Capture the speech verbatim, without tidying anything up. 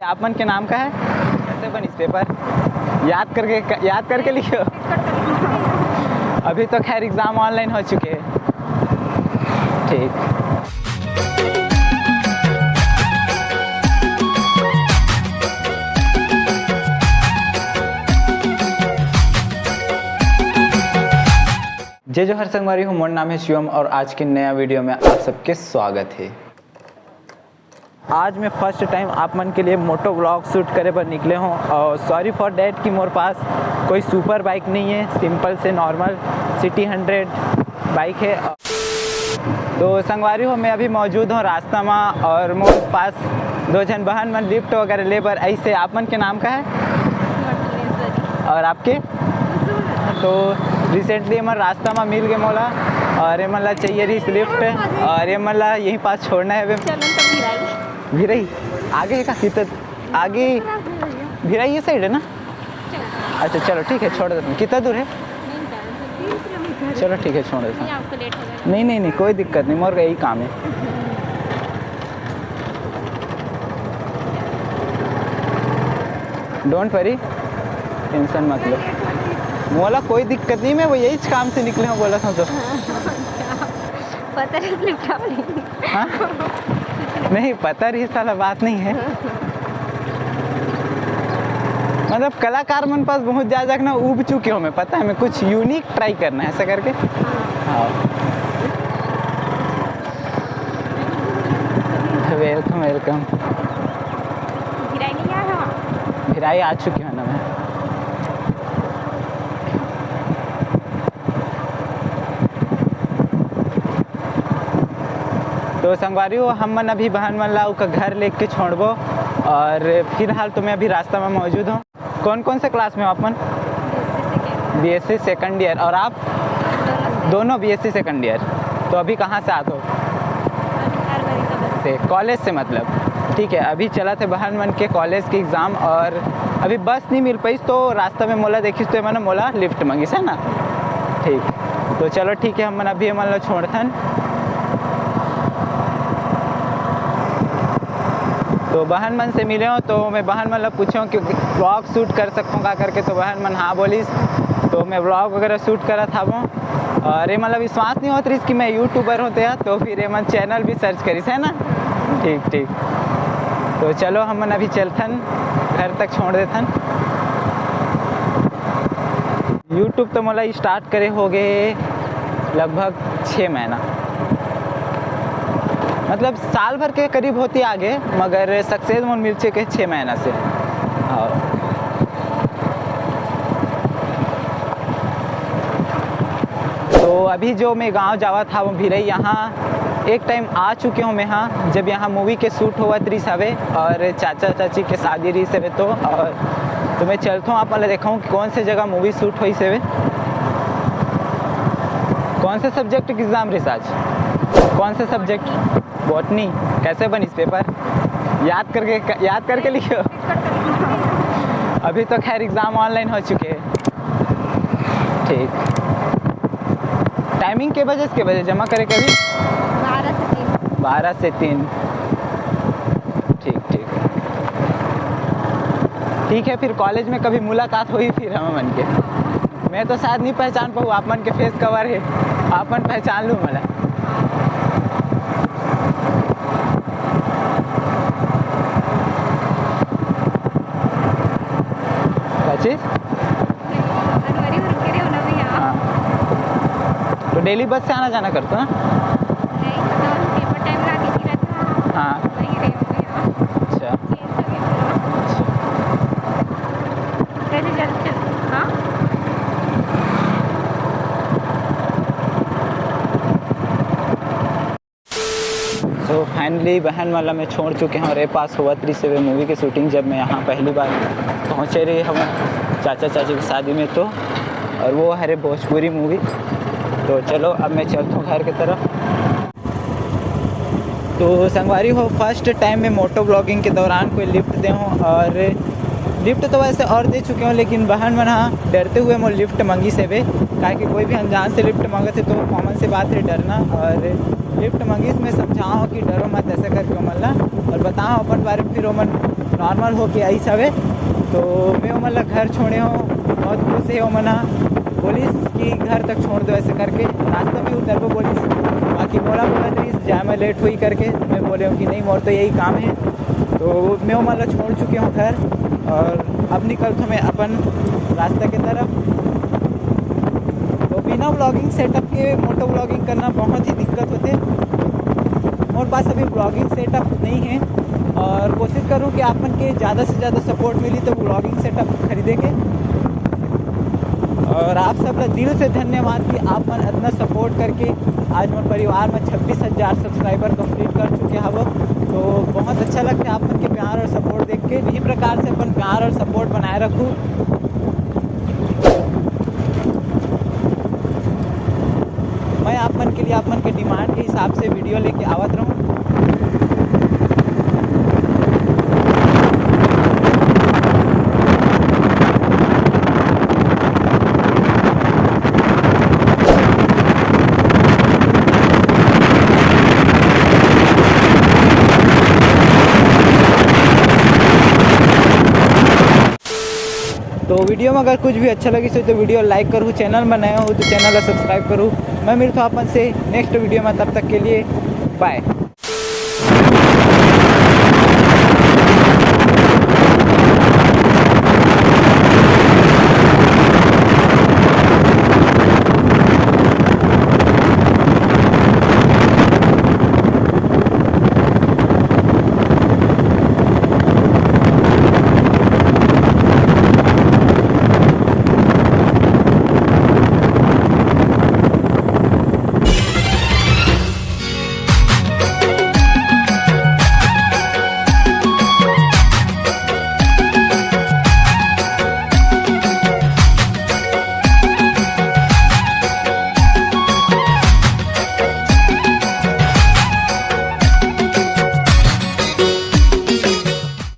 आप मन के नाम का है? कैसे बनिस पेपर? याद करके, याद करके लिखियो। अभी तो खैर एग्जाम ऑनलाइन हो चुके हैं। ठीक। जय जोहार संगवारी हो, मोर नाम है शिवम और आज के नया वीडियो में आप सबके स्वागत है। आज मैं फर्स्ट टाइम आप मन के लिए मोटो व्लॉग शूट करे बर निकले हों और sorry for that कि मोर पास कोई सुपर बाइक नहीं है, सिंपल से नॉर्मल सिटी हंड्रेड बाइक है। तो संगवारी हो, मैं अभी मौजूद हों रास्ता मा और मोर पास दो झन बहन मन लिफ्ट वगैरह ले बर आइस हे। आप मन के नाम का है? और आपके? तो रिसेंटली हमर रास्ता मा मिल गे मोला और ये मन ला चाहिए रहिस लिफ्ट और ये मन ला यहीं पास छोड़ना है। चलो तो भिराई। भिराई? आगे है का? कितना आगे? भिराई ये साइड है ना? अच्छा चलो ठीक है, छोड़ देते हैं। कितना दूर है? चलो ठीक है, छोड़ देते हैं। आपको लेट हो गया। नहीं नहीं नहीं, कोई दिक्कत नहीं, मोर यही काम है। डोंट वरी, टेंशन मत लो। मोला कोई दिक्कत नहीं, मैं वो यही काम से निकले हों, बोला था तो। पता नहीं, लिफ्ट नहीं। हाँ? नहीं, पता रहिस वाला बात नहीं है। मतलब कलाकार मन पास बहुत ज्यादा ना उब चुके हों मैं, पता है, मैं कुछ यूनिक ट्राई करना है ऐसा करके। हाँ। Welcome, welcome. भिराई नहीं आया? भिराई आ चुके हों ना मैं। तो संगवारी हो, हम मन अभी बहन मन ला ओकर घर लेके छोड़बो और फिलहाल तो मैं अभी रास्ता में मौजूद हों। कौन कौन से क्लास में हो आप मन? BSc second year. और आप? दोनों बीएससी सेकंड ईयर। तो अभी कहाँ से आत हो? कॉलेज से मतलब। ठीक है, अभी चलत हे बहन मन के कॉलेज के एग्जाम और अभी बस नहीं मिल पाइस तो रास्ता में मोला देखिस तो ये मन मोला लिफ्ट मंगिस, है ना? ठीक, तो चलो ठीक है, हम मन अभी ये मन ला छोड़थन। तो बहन मन से मिले हों तो मैं बहन मन ला पूछे हों कि व्लॉग शूट कर सकथों का करके, तो बहन मन हाँ बोलिस, तो मैं व्लॉग वगैरह शूट करत हवों। और ये मतलब विश्वास नहीं होत रहिस कि मैं यूट्यूबर हों तेहा, तो फिर ये मन चैनल भी सर्च करिस, है ना? ठीक ठीक, तो चलो हम मन अभी चलथन, घर तक छोड़ देथन। यूट्यूब तो मोला स्टार्ट करे हो गे लगभग छः महीना, मतलब साल भर के करीब होती आगे, मगर सक्सेस मोर मिल चुके छः महीना से। हाँ। तो अभी जो मैं गांव जावत हवों भिरई, यहाँ एक टाइम आ चुके हों मैं, हाँ, जब यहाँ मूवी के शूट होवत रहिस हवे और चाचा चाची के शादी रहिस हवे तो, और तो मैं चलथों आप मन ला देखाऊँ कि कौन से जगह मूवी शूट होइस हवे। कौन से सब्जेक्ट के एग्जाम रहिस आज? कौन से सब्जेक्ट? बॉटनी। कैसे बनिस पेपर? याद करके, याद करके लिखियो। अभी तो खैर एग्जाम ऑनलाइन हो चुके हैं। ठीक, टाइमिंग के बजे से के बजे जमा करे के अभी? बारह से तीन। बारह से तीन। ठीक ठीक, ठीक है, फिर कॉलेज में कभी मुलाकात होही फिर हम मन के। मैं तो शायद नहीं पहचान पाऊँ, आप मन के फेस कवर है, आप मन पहचान लू मोला। का चीज? अनवरी उनके रहे हो ना भैया। हाँ। तो डेली बस से आना जाना करते हो ना? नहीं, मतलब पेपर टाइम ला के ही रहता। हाँ। वही रहे हो भैया। अच्छा। चेंज हो गया। अच्छा। कैसे चल, चल, हाँ? तो फाइनली बहन मन ला मैं छोड़ चुके हों और ये पास होवत रहिस हवे मूवी के शूटिंग, जब मैं यहाँ पहली बार पहुँचे रहे हवों चाचा चाची की शादी में तो, और वो हरे भोजपुरी मूवी। तो चलो अब मैं चलथों घर के तरफ। तो संगवारी हो, फर्स्ट टाइम मैं मोटो ब्लॉगिंग के दौरान कोई लिफ्ट दे हों और लिफ्ट तो वैसे और दे चुके हों, लेकिन बहन मन हा डरते हुए मोर लिफ्ट मंगिस हवे, काहे कि कोई भी अनजान से लिफ्ट मांगत है तो कॉमन सी बात है डरना। और लिफ्ट मंगिस, मैं समझाओ कि डरो मत ऐसा करके ओमन ला, और बताओ अपन बारे में फिर ओमन नॉर्मल होके आइस हवे। तो मैं ओमन ला घर छोड़े हों, बहुत खुश हे ओमन ह। बोलिस कि घर तक छोड़ दो ऐसे करके, रास्ता में उतरबो बोलिस, बाकी मोला बोलत रहिस जाए में लेट होई करके। मैं बोले हों कि नहीं, मोर तो यही काम हे। तो मैं ओमन ला छोड़ चुके हों घर और अब निकलत हों मैं अपन रास्ता के तरफ। तो बिना व्लॉगिंग सेटअप के मोटो व्लॉगिंग करना बहुत ही दिक्कत होथे। मोर पास अभी व्लॉगिंग सेटअप नहीं हे और कोशिश करूँ कि आप मन के ज़्यादा से ज़्यादा सपोर्ट मिली तो व्लॉगिंग सेटअप खरीदे के। और आप सब ला दिल से धन्यवाद कि आप मन इतना सपोर्ट करके आज मोर परिवार में छब्बीस हज़ार सब्सक्राइबर कंप्लीट कर चुके हवो। तो बहुत अच्छा लगता है आप मन के प्यार और सपोर्ट देख के। इही प्रकार से अपन प्यार और सपोर्ट बनाए रखू। मैं आप मन के लिए आप मन के डिमांड के हिसाब से वीडियो लेके आवत रहूँ। तो वीडियो में अगर कुछ भी अच्छा लगिस हो तो वीडियो लाइक करू, चैनल में नया हो तो चैनल ला सब्सक्राइब करू। मैं मिलता हूँ अपन से नेक्स्ट वीडियो में, तब तक के लिए बाय।